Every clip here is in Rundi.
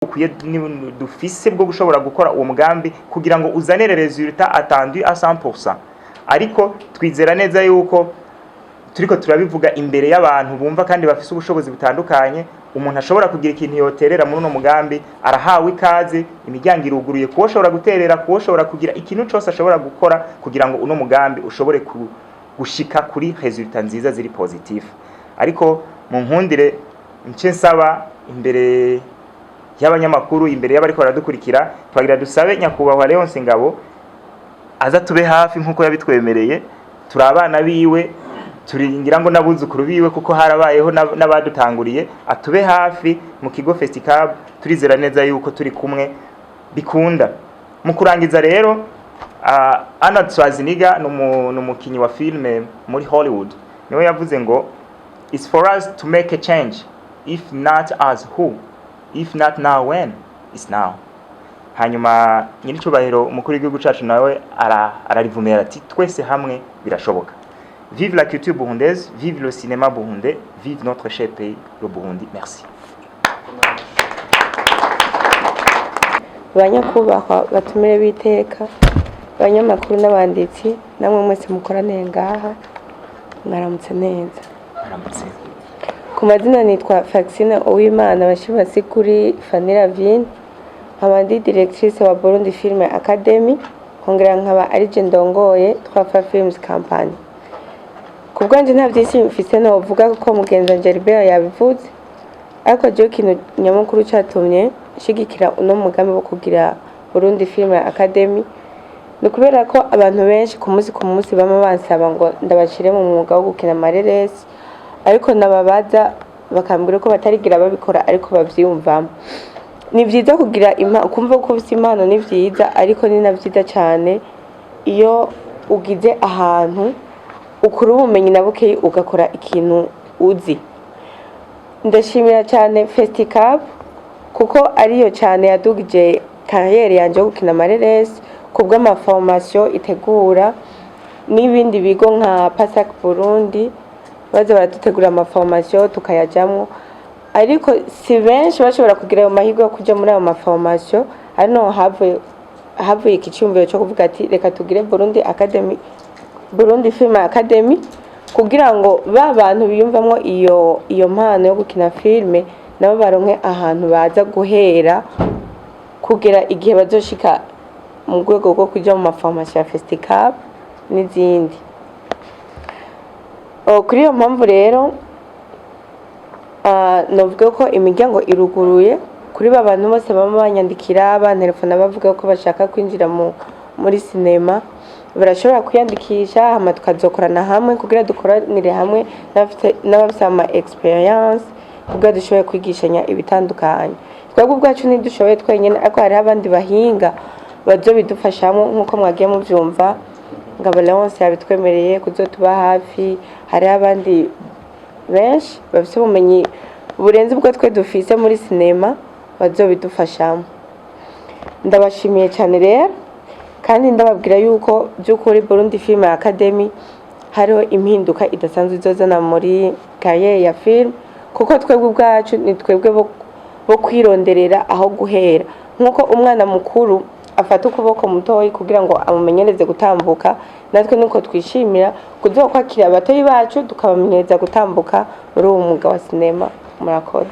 Bukwiye dufise bwo gushobora gukora uwo mugambi kugira ngo uzanire résultat attendu à 100%, ariko twizera neza yuko turiko turabivuga imbere y'abantu bumva kandi bafise ubushobozi butandukanye. Umuntu ashobora kugira ikintu yoterera muri uno mugambi arahawe ikaze. Imiryango iruguruye kuwo ashobora guterera, kuwo ashobora kugira ikintu cose ashobora gukora kugira ngo uno mugambi ushobore gushika kuri résultat nziza ziri positif. Ariko mu nkundire nce nsaba imbere y'abanyamakuru, imbere y'abariko baradukurikira, twagira dusabe nyakubahwa Leonce Ngabo aza tube hafi nk'uko yabitwemereye. Turi abana biwe, turi ngira ngo n'abuzukuru biwe, kuko harabayeho n'abadutanguriye. Atube hafi mu kigo Festicab. Turizera neza yuko turi kumwe bikunda. Mu kurangiza rero, Arnold Schwarzenegger ni umukinyi wa filme muri Hollywood, niwe yavuze ngo: "It's for us to make a change. If not us, who? If not now, when? It's now." Hanyuma nyiricubahiro umukuru w'igihugu cacu nawe ararivumera ati: "Twese hamwe birashoboka." Vive la culture burundaise, vive le cinéma burundais, vive notre cher pays, le Burundi. Merci. Banyakubahwa batumire b'iteka, abanyamakuru n'abanditsi, namwe mwese mukoraniye ngaha, mwaramutse neza? Aramutse. Ku mazina nitwa Faxine Uwimana Bashimasi kuri Fanny Vine, nkaba ndi directrice wa Burundi Film Academy, nkongera nkaba ari je ndongoye Twafa Films Company. Ku bwanje nta byinshi mfise novuga kuko mugenzi wanje Albert yabivuze, ariko jewe ikintu nyamukuru catumye nshigikira uno mugambi wo kugira Burundi Film Academy ni ukubera ko abantu benshi ku munsi ku munsi bama bansaba ngo ndabashire mu mwuga wo gukina amareresi, ariko nababaza bakambwira ko batarigira babikora ariko bavyiyumvamo. Ni vyiza kugira kumva ko ufise impano, ni vyiza, ariko ni na vyiza cane iyo ugize ahantu ukura ubumenyi na bukeyi ugakora ikintu uzi. Ndashimira cyane Festicab kuko ariyo cyane yadugije carrière yanje yo gukina amareresi ku bw'ama formation itegura, n'ibindi bigo nka Pasak Burundi baza baradutegura ama formation tukayajamwo, ariko si benshi bashobora kugira ayo mahirwe yo kuja muri ayo ma formation. Ari no havuye iki cyumviro cyo kuvuga ati: "Reka tugire Burundi Academy, Burundi Film Academy, kugira ngo ba bantu biyumvamwo iyo mpano yo gukina filme nabo baronke ahantu baza guhera kugera igihe bazoshika mu rwego rwo kuja mu ma formation ya Festicab n'izindi." Oh, kuri iyo mpamvu rero, novuga ko imiryango iruguruye kuri ba bantu bose bama banyandikira, bantelefona, bavuga ko bashaka kwinjira muri sinema. Barashobora kwiyandikisha hama tukazokorana hamwe kugira dukoranire hamwe n'abafise ama expérience kugira dushobore kwigishanya ibitandukanye. Twebwe ubwacu ntidushoboye twenyine, ariko hariho abandi bahinga bazobidufashamo nk'uko mwagiye muvyumva. Ngabo Leonce yabitwemereye kuzotuba hafi. Hariho abandi benshi bafise ubumenyi burenze ubwo twe dufise muri sinema bazobidufashamo. Ndabashimiye cyane rero, kandi ndababwira yuko by'ukuri Burundi Film Academy hariho impinduka idasanzwe izozana muri carrière ya film, kuko twebwe ubwacu ni twebwe bo kwironderera aho guhera. Nk'uko umwana mukuru afata ukuboko mutoyi kugira ngo amumenyereze gutambuka, natwe nuko twishimira kuzokwakira abatoyi bacu tukabamenyereza gutambuka muri uwo mwuga wa sinema. Murakoze.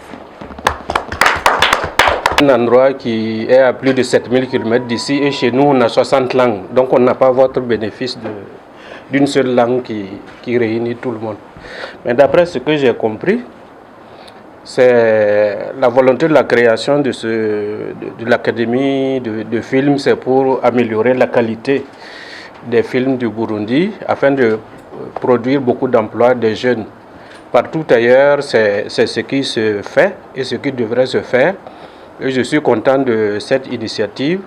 Un endroit qui est à plus de 7000 km d'ici et chez nous on a 60 langues. Donc on n'a pas votre bénéfice d'une seule langue qui réunit tout le monde. Mais d'après ce que j'ai compris, c'est la volonté de la création de l'académie de films, c'est pour améliorer la qualité des films du Burundi afin de produire beaucoup d'emplois des jeunes. Partout ailleurs, c'est ce qui se fait et ce qui devrait se faire. Et je suis content de cette initiative,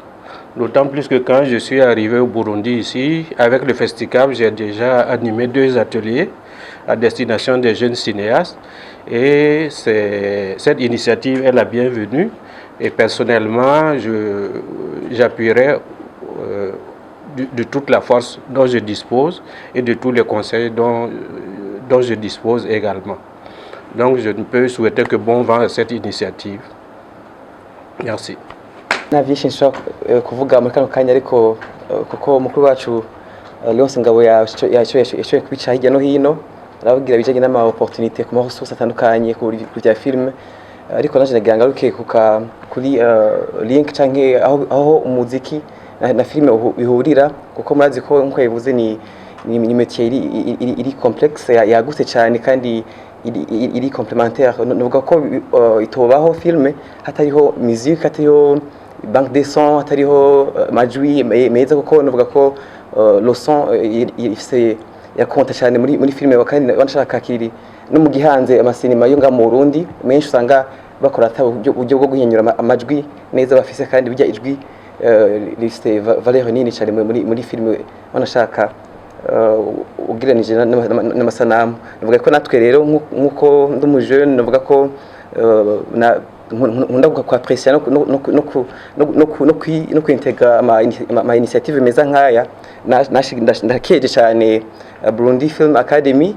d'autant plus que quand je suis arrivé au Burundi ici, avec le Festicab, j'ai déjà animé 2 ateliers à destination des jeunes cinéastes. Et cette initiative est la bienvenue. Et personnellement, j'appuierai de toute la force dont je dispose et de tous les conseils dont je dispose également. Donc je ne peux souhaiter que bon vent à cette initiative. Merci. Nta byinshi nshobora kuvuga muri kano kanya, ariko kuko mukuru wacu Leonce Ngabo yashoboye kubica hirya no hino, arababwira ibijyanye n'ama opportunité ku ma ressources atandukanye ku bya film. Ariko naje nagira ngaruke kuri link canke aho umuziki na film bihurira, kuko murazi ko nkuko yabivuze ni métier iri complexe, yagutse cyane kandi iri complémentaire. Nuvuga ko itobaho film hatariho musique, hatariho banque des sons, hatariho amajwi meza, kuko nuvuga ko le son ifise yakonta cyane muri film. Kandi banashaka kiri no mu gihanze amasinema yo nga mu Burundi menshi usanga bakora ata uburyo bwo guhinyura amajwi neza bafise, kandi bijya ijwi rifite valeur nini cyane muri film, banashaka ugereranije n'amasanamu. Navuga ko natwe rero nk'uko ndi umujene, navuga ko nkunda kwapprécier no kwintega ama initiative meza nkaya. Ndakeje cyane Burundi Film Academy,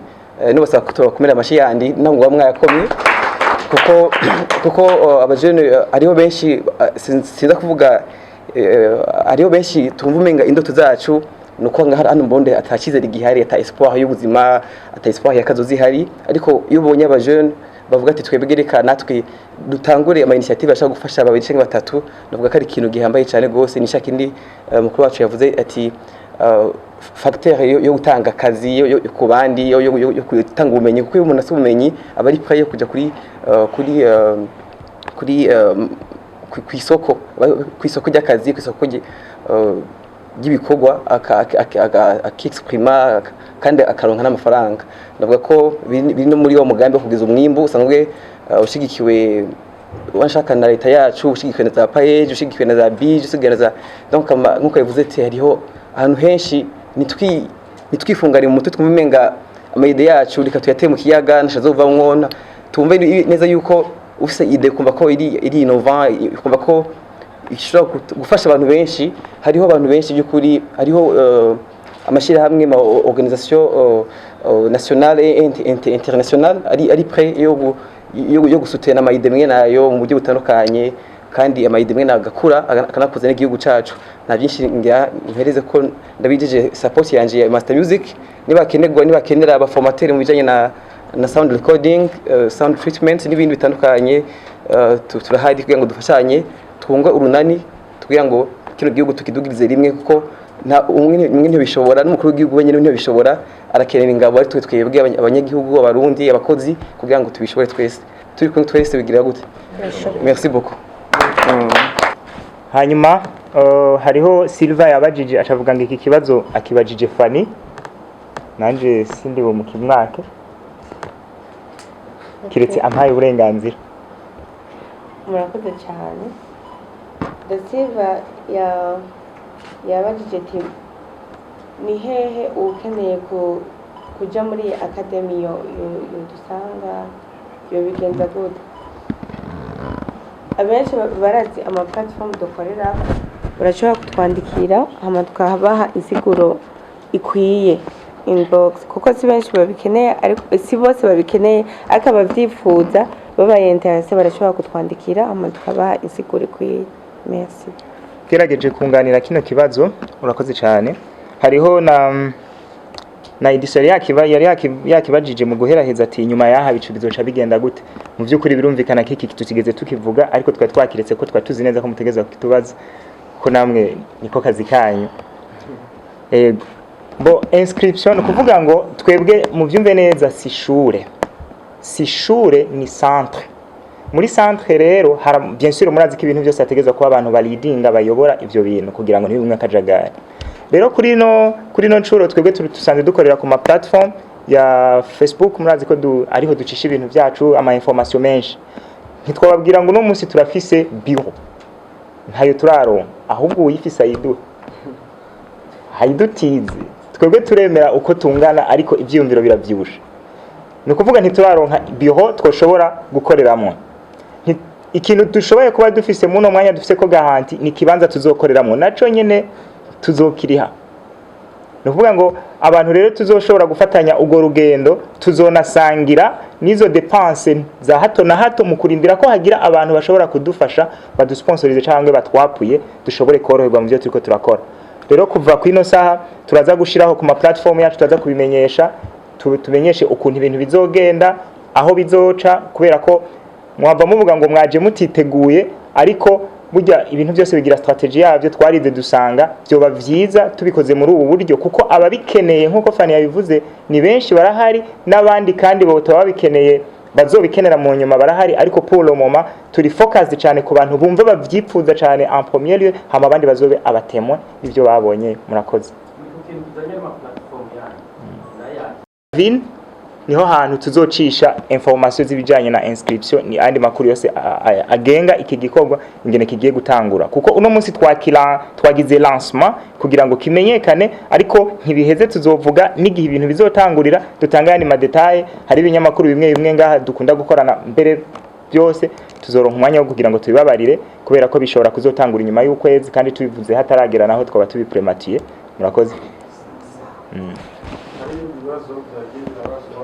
nubasaba ko tubakomera amashi yandi ntabwo muba mwayakomye, kuko abajene hariho benshi, sinza kuvuga, hariho benshi tumva umenga indoto zacu nuko ngaha hano mbonde ata cyizere gihari, ata espoir y'ubuzima, ata espoir y'akazoza ihari. Ariko iyo ubonye abajene bavuga ati: "Twebwe reka natwe dutangure ama initiative ashobora gufasha babiri cyangwa batatu", navuga ko ari ikintu gihambaye cyane gose. Ni kindi mukuru wacu yavuze ati facteur yo gutanga akazi yo ku bandi, yo gutanga ubumenyi, kuko iyo umuntu afite ubumenyi aba ari prêt yo kuja kuri ku isoko ry'akazi, ku isoko ry'ibikorwa, akexprima kandi akaronka n'amafaranga. Ndavuga ko biri no muri wa mugambi wo kugeza umwimbu usanzwe ushigikiwe wanashaka na leta yacu, ushigikiwe na za PAEEJ, ushigikiwe na za BIJE, ushigikiwe na za donc nkuko yavuze ati hariho ahantu henshi nitwifungane mu mutwe twumve umenga ama idées yacu reka tuyate mu kiyaga nashazovamwo. Tumve neza yuko ufise idée, kumva ko iri innovant, kumva ko ishobora gufasha abantu benshi, hariho abantu benshi by'ukuri, hariho amashyirahamwe, ma organisation nationale et internationale ari prêt yo gusutena ama idées mwe nayo mu buryo butandukanye, kandi ama idées mwe agakura akanakuza n'igihugu cacu. Nta byinshi ngira mpereze ko ndabijeje support yanje ya Master Music, nibakenerwa, nibakenera abaformateur mu bijanye na sound recording, sound treatment n'ibindi bitandukanye, turahari kugira ngo dufashanye, twunge urunani kugira ngo kino gihugu tukidugirize rimwe, kuko nta umwe ntibishobora, n'umukuru w'igihugu wenyine ntibishobora, arakenera ingabo ari twe twebwe abanyagihugu, abarundi, abakozi, kugira ngo tubishobore twese turi kumwe twese. Bigira gute? Merci beaucoup. Hanyuma hariho Silva yabajije, acavuga ngo iki kibazo akibajije Fani, nanje sindi bumukimwake kiretse ampaye uburenganzira. Murakoze cyane. Da Silva yabajije ati: "Ni hehe ukeneye kuja muri iyi academy yo dusanga yobigenza gute?" Abenshi barazi ama platform dukorera, urashobora kutwandikira hama tukabaha insiguro ikwiye inbox, kuko si benshi babikeneye, ariko si bose babikeneye, ariko abavyifuza babaye intéressé barashobora kutwandikira hama tukabaha insiguro ikwiye. Merci. Gerageje kunganira kino kibazo, urakoze cyane. Hariho na Edison yari yakibajije mu guheraheza ati: "Inyuma yaha bicu bizoca bigenda gute?" Mu by'ukuri birumvikana ko iki tutigeze tukivuga, ariko twari twakiretse ko twari tuzi neza ko mutegeza kukitubaza, ko namwe niko kazi kanyu. Ego, bo inscription, ni ukuvuga ngo twebwe muvyumve neza, si shure, ni centre. Muri centre rero bien sûr murazi ko ibintu byose hategerezwa kuba abantu balidinga, bayobora ivyo bintu kugira ngo ntibimwe akajagari. Rero kuri no ncuro twebwe dusanzwe dukorera ku ma platform ya Facebook, murazi ko ariho ducisha ibintu byacu, ama information menshi. Ntitwababwira ngo uno munsi turafise bureau, ntayo turaronka, ahubwo uwuyifise ayiduhe, hayidutize. Twebwe turemera uko tungana, ariko ivyiyumviro biravyibushe. Ni ukuvuga ntituraronka bureau twoshobora gukoreramwo. Ikintu dushoboye kuba dufise muno mwanya, dufise ko garantie, ni ikibanza tuzokoreramwo, naco nyene tuzokiriha. Ni ukuvuga ngo abantu rero tuzoshobora gufatanya urwo rugendo, tuzonasangira n'izo dépenses za hato na hato mu kurindira ko hagira abantu bashobora kudufasha, badusponsorize cyangwa batwapuye, dushobore koroherwa mu byo turiko turakora. Rero kuva ku ino saha turaza gushiraho ku ma platform yacu, turaza kubimenyesha, tumenyeshe ukuntu ibintu bizogenda, aho bizoca, kubera ko mwava muvuga ngo mwaje mutiteguye, ariko burya ibintu byose bigira stratégie yabyo. Twarize dusanga byoba vyiza tubikoze muri ubu buryo, kuko ababikeneye, nk'uko Fani yabivuze, ni benshi barahari, n'abandi kandi botaba babikeneye bazobikenera mu nyuma barahari. Ariko pour le moment turi focused cyane ku bantu bumva bavyipfuza cyane en premier lieu, hama abandi bazobe aba témoins ibyo babonye. Murakoze. Ku kintu kijanye n'ama platform yanyu nayo? Vin niho hantu tuzocisha information z'ibijanye na inscription, ni andi makuru yose agenga iki gikorwa, ingene kigiye gutangura, kuko uno munsi twakira twagize lancement kugira ngo kimenyekane, ariko ntibiheze. Tuzovuga n'igihe ibintu bizotangurira, dutanga yandi ma détails. Hari ibinyamakuru bimwe bimwe ngaha dukunda gukorana mbere byose, tuzoronka umwanya wo kugira ngo tubibabarire, kubera ko bishobora kuzotangura inyuma y'ukwezi, kandi tubivuze hataragera naho twaba tubiprematiye. Murakoze. Hari ibindi bibazo byagiye birabazwa,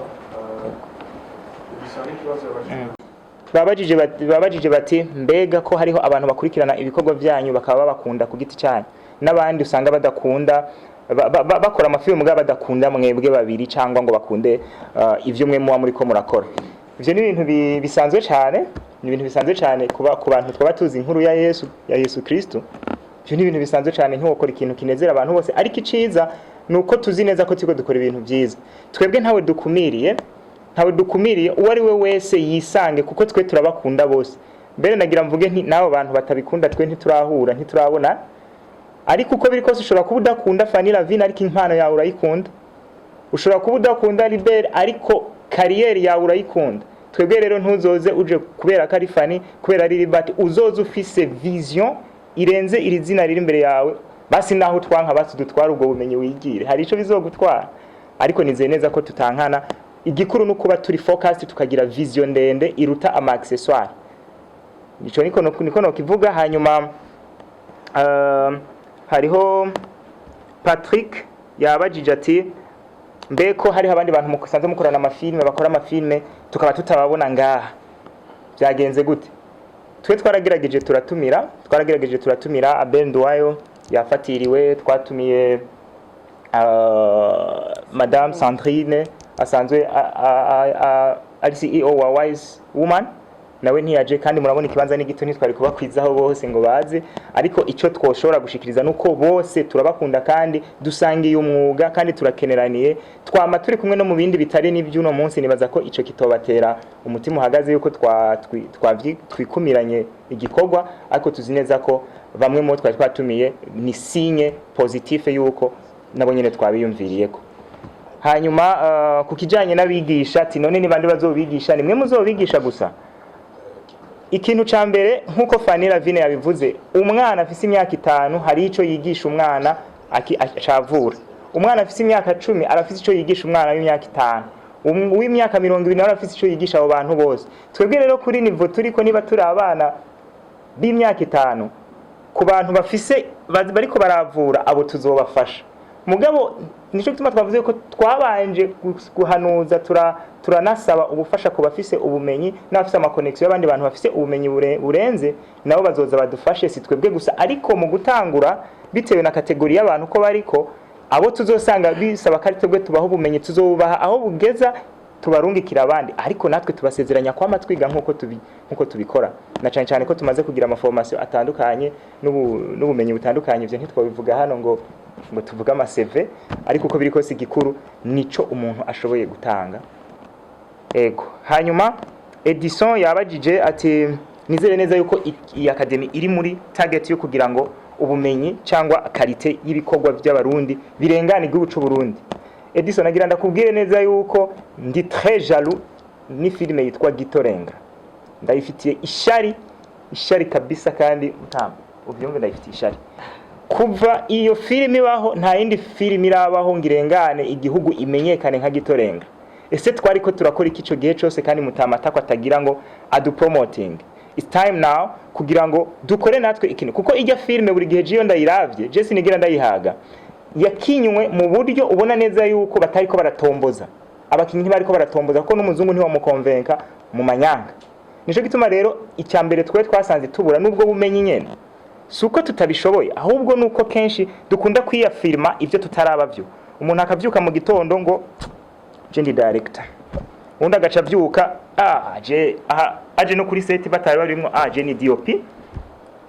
bisa n'ikibazo yabajijwe. Babajije bati: "Mbega ko hariho abantu bakurikirana ibikorwa byanyu bakaba babakunda ku giti cyanyu, n'abandi usanga badakunda bakora amafilmu mugabo badakunda mwebwe babiri, cyangwa ngo bakunde ivyo mwe muba muriko murakora?" Ivyo ni ibintu bisanzwe cyane, ni ibintu bisanzwe cyane kuba ku bantu twaba tuzi inkuru ya Yesu Kristo. Ivyo ni ibintu bisanzwe cyane, ntiwokora ikintu kinezera abantu bose. Ariko iciza ni uko tuzi neza ko turiko dukora ibintu byiza. Twebwe ntawe dukumiriye, ntawe dukumiriye, uwo ari we wese yisange, kuko twe turabakunda bose. Mbere nagira mvuge nti n'abo bantu batabikunda, twe ntiturahura, ntiturabona, ariko uko biri kose ushobora kuba udakunda Fanny Lavine, ariko impano yawe urayikunda. Ushobora kuba udakunda Libert, ariko carrière yawe urayikunda. Twebwe rero ntuzoze uje kubera ko ari Fanny, kubera ari Libert. Uzoze ufise vision irenze iri zina riri imbere yawe. Basi naho twanka, basi dutwara ubwo bumenyi wigire, hari ico bizogutwara. Ariko nizeye neza ko tutankana. Igikuru ni ukuba turi focused, tukagira vision ndende iruta ama accessoire. Nico niko nokivuga. Hanyuma hariho Patrick yabajije ati: "Mbeko hariho abandi bantu musanzwe mukorana amafilme, bakora amafilme, tukaba tutababona ngaha, byagenze gute?" Twe twaragerageje turatumira Abel Nduwayo, yafatiriwe. Twatumiye Madame Sandrine asanzwe ari CEO wa Wise Woman, nawe ntiyaje. Kandi murabona ikibanza ni gito, ntitwari kubakwizaho bose ngo baze. Ariko icyo twoshobora gushikiriza nuko bose turabakunda, kandi dusangiye umwuga, kandi turakeneraniye, twama turi kumwe no mu bindi bitari n'iby'uno munsi. Nibaza ko ico kitobatera umutima uhagaze yuko twikumiranye igikorwa, ariko tuzi neza ko bamwe mu bo twari twatumiye ni signe positif yuko nabo nyene twabiyumviriyeko. Hanyuma ku kijanye n'abigisha, ati: "None ni bande bazobigisha? Nimwe muzobigisha gusa?" Ikintu ca mbere, nk'uko Fanny Lavine yabivuze, umwana afise imyaka 5 hari ico yigisha umwana acavura. Umwana afise imyaka 10 arafise ico yigisha umwana w'imyaka 5. Uw'imyaka 20 nawe arafise ico yigisha abo bantu bose. Twebwe rero kuri niveau turiko, niba turi abana b'imyaka 5, ku bantu bafise bariko baravura, abo tuzobafasha. Mugabo nico gituma twavuze ko twabanje guhanuza, turanasaba ubufasha ku bafise ubumenyi n'abafise ama connexions y'abandi bantu bafise ubumenyi burenze, nabo bazoza badufashe, si twebwe gusa. Ariko mu gutangura, bitewe na catégorie y'abantu ko bariko, abo tuzosanga bisaba ko ari twebwe tubaha ubumenyi, tuzobubaha, aho bugeza tubarungikira abandi. Ariko natwe tubasezeranya kwama twiga nkuko tubikora, na cyane cyane ko tumaze kugira ama formation atandukanye n'ubumenyi butandukanye. Ivyo ntitwabivuga hano ngo tuvuge ama CV, ariko uko biri kose igikuru nico umuntu ashoboye gutanga. Ego. Hanyuma Edison yabajije ati: "Nizere neza yuko iyi academy iri muri target yo kugira ngo ubumenyi cyangwa qualité y'ibikorwa by'Abarundi birengane igihugu c'u Burundi." Edison, agira ndakubwire neza yuko ndi très jaloux ni filime yitwa Gitorenga. Ndayifitiye ishari, ishari kabisa, kandi mutamba uvyumve, ndayifitiye ishari. Kuva iyo filime ibaho, nta yindi filime irabaho ngo irengane igihugu, imenyekane nka Gitorenga. Ese twari ko turakora iki ico gihe cose? Kandi mutamatako atagira ngo adupromoting. It's time now kugira ngo dukore natwe ikintu, kuko ijya filime buri gihe jiyo ndayiravye, je sinigira ndayihaga. Yakinywe mu buryo ubona neza yuko batariko baratomboza, abakinyi ntibariko baratomboza, kuko n'umuzungu ntiwamukonvenka mu manyanga. Nico gituma rero icya mbere twe twasanze tubura nubwo bumenyi nyene. Si uko tutabishoboye, ahubwo nuko kenshi dukunda kwiyafirma ibyo tutaraba byo. Umuntu akavyuka mu gitondo ngo je ndi director, undi agaca avyuka je aha aje no kuri set batari barimwo, je ni DOP.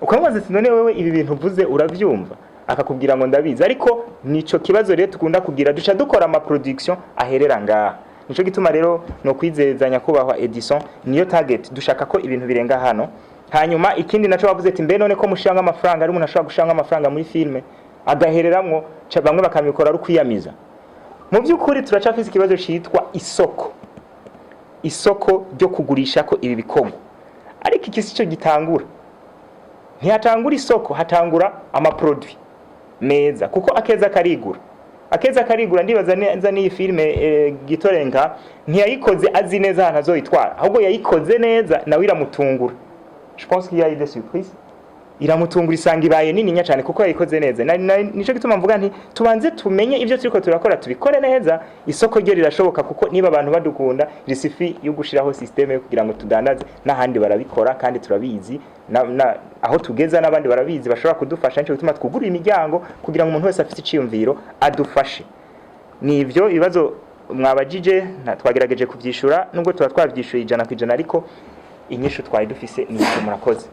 Ukamubaza ati: "None wewe ibi bintu uvuze uravyumva?" Akakubwira ngo ndabizi. Ariko nico kibazo rero tukunda kugira, duca dukora ama production aherera ngaha. Nico gituma rero no kwizeza nyakubahwa Edison, niyo target dushaka ko ibintu birenga hano. Hanyuma ikindi naco bavuze ati: "Mbe none ko mushanga amafaranga?" Ari umuntu ashobora gushanga amafaranga muri filme agahereramwo, bamwe bakamikora ari ukwiyamiza. Mu by'ukuri turacafise ikibazo citwa isoko, isoko ryo kugurisha ko ibi bikorwa. Ariko iki sico gitangura, ntihatangura isoko, hatangura ama produit meza, kuko akeza karigura, akeza karigura. Ndibaza neza n'iyi filme Gitorenka ntiyayikoze azi neza ahantu azoyitwara, ahubwo yayikoze neza nawe iramutungura. Je pense qu'il y a eu des surprises, iramutungura isanga ibaye nini cyane kuko yayikoze neza. Nico gituma mvuga nti tubanze tumenye ibyo turiko turakora, tubikore neza. Isoko ryo rirashoboka, kuko niba abantu badukunda, il suffit yo gushiraho système yo kugira ngo tudandaze. N'ahandi barabikora kandi turabizi na aho tugeza n'abandi barabizi bashobora kudufasha. Nico gituma twugurura imiryango kugira ngo umuntu wese afite iciyumviro adufashe. Nivyo ibibazo mwabajije twagerageje kuvyishura, nubwo tuba twavyishuye 100%, ariko inyishu twari dufise ni izo. Murakoze.